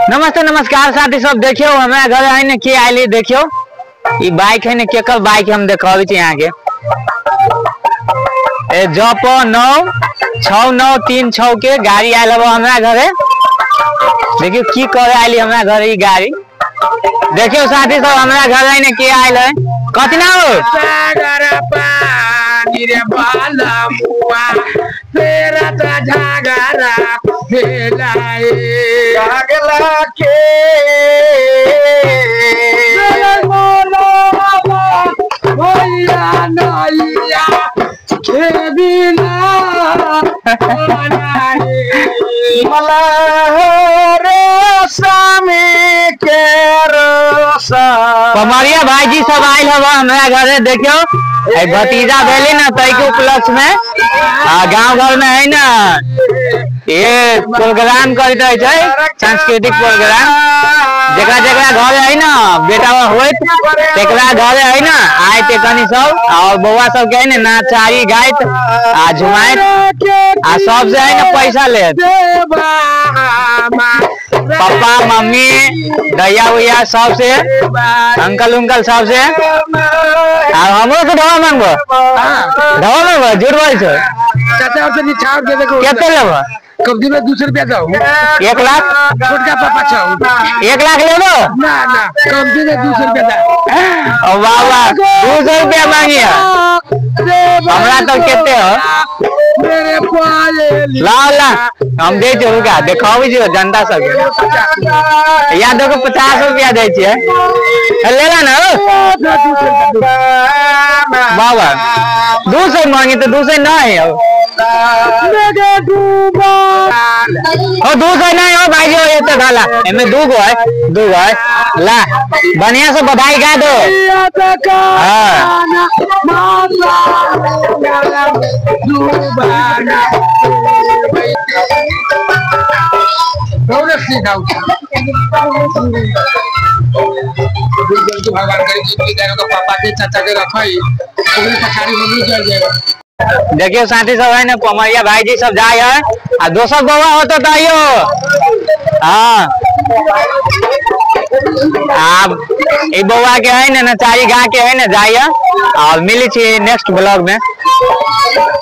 नमस्ते नमस्कार साथी सब। देखियो हमरा घर है ने के आइली। देखियो ई बाइक है ने, केकर बाइक हम देखाबै छी यहाँ के। ए जप 9 6 9 3 6 के गाड़ी आयल हबो हमरा घरे। देखियो की करे आइली हमरा घर ई गाड़ी। देखियो साथी सब हमरा घर है ने के आयल है। कथी नाम हो? सागर पानी रे बाला मुआ तेरा ता झगड़ा भेलाए झगड़ा के भैया नैया के बिना पमरिया भाईजी सब आयल हवा हमरा घरे। देखियो भतीजा भेली ना तै के उपलक्ष्य में गांव घर में है ना ये प्रोग्राम करते है, सांस्कृतिक प्रोग्राम। जेकरा जेकरा घर है ना बेटा होत तेकरा घर है ना आए ते कनी सब और बउआ सब के है ना नाचारी गायत आ झुमायत आ सब से है ना पैसा लेत। पापा मम्मी दैया उैया सब से अंकल उंकल सब से। और हमरो से ढवा मांगबो, ढवा मांगबो झूठ बोल छो। केते लेबो? कब्जी में 200 रुपया दो। 1 लाख छोटका पापा छौ। 1 लाख लेबो? ना ना कब्जी में 200 रुपया दो। ओ बाबा 200 रुपया मांगिया हमरा तो केते हो। मेरे पाले ला ला हम दे छौ का देखाबै छियो जनता सब के। या देखो 50 रुपया दै छियै, ले ला ना बाबा। 200 मांगी तो 200 नहीं हो। ओ 200 नहीं हो भाई जो ये तो डाला एमे 2 गो है, 2 गो है। ला बढ़िया से बधाई गा दो। हाँ पापा के चाचा के रखाई पछाड़ी। देखियो साथी सब है ना पमरिया भाईजी सब जाए है आ दोसर बउआ होतो तो आइयो। हाँ आप ई बउआ के है ना नचारी गा के है ना जाइए और मिली छी नेक्स्ट ब्लॉग में।